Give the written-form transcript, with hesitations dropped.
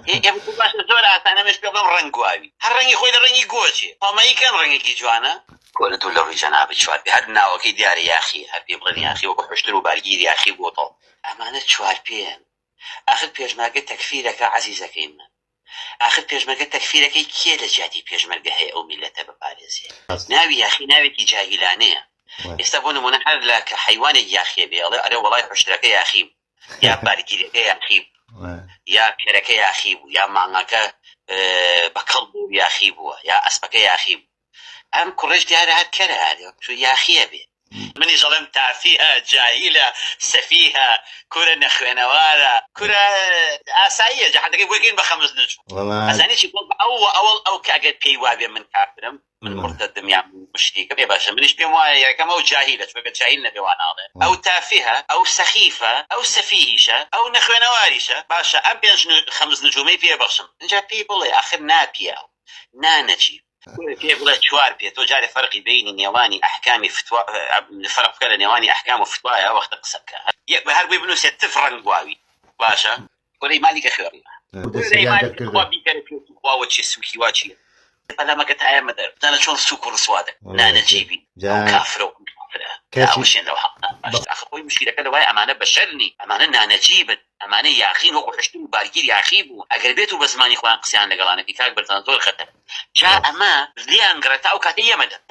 ئێ باشە زۆر ئاسانە منش پێ بڵێم ڕەنگ گواوی هەر ڕەنگی خۆی لە ڕەنگی گۆچێ پامەیی کەم ڕەنگێکی جوانە. کۆنە دوور لە ڕووی جەنابت چوارپێ هەر ناوەکەی دیارە یاخیە هەر پێی بڵێن یاخی وەکو حوشتر و بارگیر یاخی بووەتەوە. ئەمانە چوارپێن ئاخر پێشمەرگە تەکفیرەکا عەزیزەکەی من ئاخر پێشمەرگە تەکفیرەکەی کێ لە جیاتی پێشمەرگە هەیە ئەو میللەتە بپارێزێ ناوی یاخی ناوێکی جاهیلانەیە ئێستا بۆ نمونە هەر لە کە حەیوانێک یاخیە بێ ئەڵێ ئەرێ وەڵای حوشترەکە یاخی بوو یا بارگیرەکە یاخی بوو یا کەرەکە یاخی بوو یا مانگەکە بە کەڵ بوو یاخی بووە یا ئەسپەکە یاخی بوو ئەم کوڕێش دیارە هەر کەرە چون یاخیە بێ. منیش ئەڵێم تافیهە جاهیلە سەفیهە کورە نەخوێنەوارە کورە ئاساییە جەحەتەکەی بۆی کەین بە خەمس نجوم ئەزانی چی بۆ ئەو ئەوەڵ ئەو کە ئەگەر پێی وابێ من کافرم من مرتدم یان مشریکم ئێ باشە منیش پێم وایە یەکەم ئەو جاهیلە چونکە جاهیل نەبێ وا ناڵێ ئەو تافیهە ئەو سەخیفە ئەو سەفیهیشە ئەو نەخوێنەواریشە باشە ئەم پێنج خەمس نجومەی پێ بەخشم ئینجا پێی بڵێ ئاخر ناپیاو نانەجیب پێ بڵێ چوار پێ تۆ جارێ فەرقی بینی نێوانی ئەحکامی فتوا فەرق بکە لە نێوانی ئەحکام و فتوایە وەختە قسە بکە هەر بۆی بنووسێت تف ڕەنگ گواوی باشە کورەی مالی کە خوێڕی کورەی مالی کە خوا بیکەرە پێ خوا وە چێ سوکی وا چیە پەلامەکە تایە مەدەر بزانە چۆن سوک و ڕسوا دەکەن نانەجیبی ئەو کافرە و کافرە داوەشێن لەو حەقە باشتر ئاخر خۆی مشکیلەکە لەوایە ئەمانە بەشەر نین ئەمانە نانەجیبن ئەمانە یاخین وەکو حشتر و بارگیر یاخی بوون ئەگەر بێت و بە زمانی خۆیان قسەیان لەگەڵا نەکەی کاک بەرزان زۆر خەتەرە جا ئەمە لێیان گەڕێ تا ئەو کاتەی ئێمە دەست.